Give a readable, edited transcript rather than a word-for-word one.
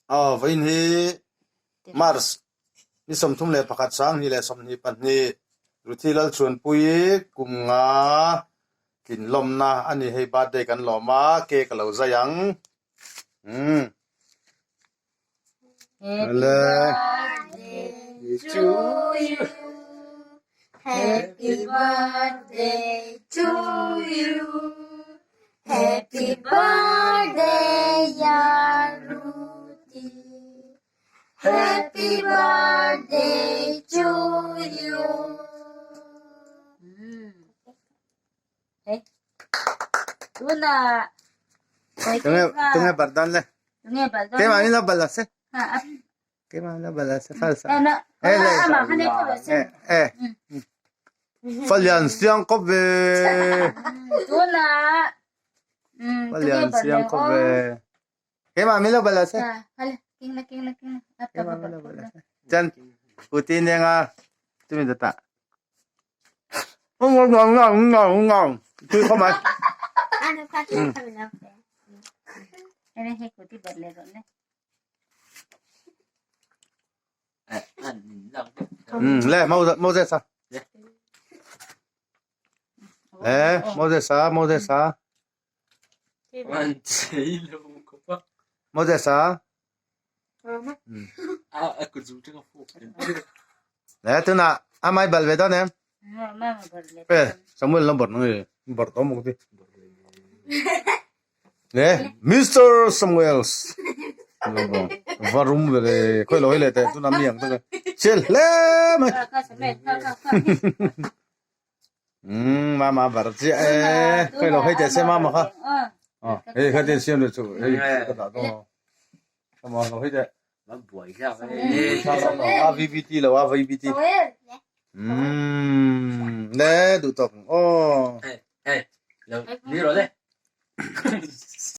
Aw vawiin hi March ni 31 2022 Ruthi Lalchhuanpui kum nga tlin lawmna a ni hei birthday kan lawm a cake a lo zai ang umm. Happy birthday to you. Happy birthday to you. Happy birthday, Yaruti. Happy birthday to you. Tuna. Tunge tunge bardan le. Tunge bardan. Ke mami la bala se. Ha. Ke mami la bala se falsa. Na. Eh le. Ama khane ko se. Eh eh. Falian siang ko ve. Tuna. Falian siang ko ve. Ke mami la bala se. Ha. King na king na king na. Ke mami la bala se. Chan puti ne nga tumi data. Ngau ngau ngau ngau ngau. Tui không mày? Ano ka kaya kami lang. Ene he kuti barle ro le. Ừ, le, mau mau ra sao? Le, mau ra sao, mau ra sao? Mau ra sao? Le, tu na, amai bal ve đó nè. Ma ma barle. Eh, Samuel nó bật nó bật to một tí. Le, Mr. Samuels. Varum về khơi lối lệ tệ tu nam miệng tôi. Chill le mày. Ka ka sa me ka ka ka. Mama bật chị eh, khơi lối tệ xem mama kha. Ờ, ê khai tiền xem được chủ, ê cái đó đó. Mà nó hết đấy. A VBT là A VBT. Nè đủ tộc.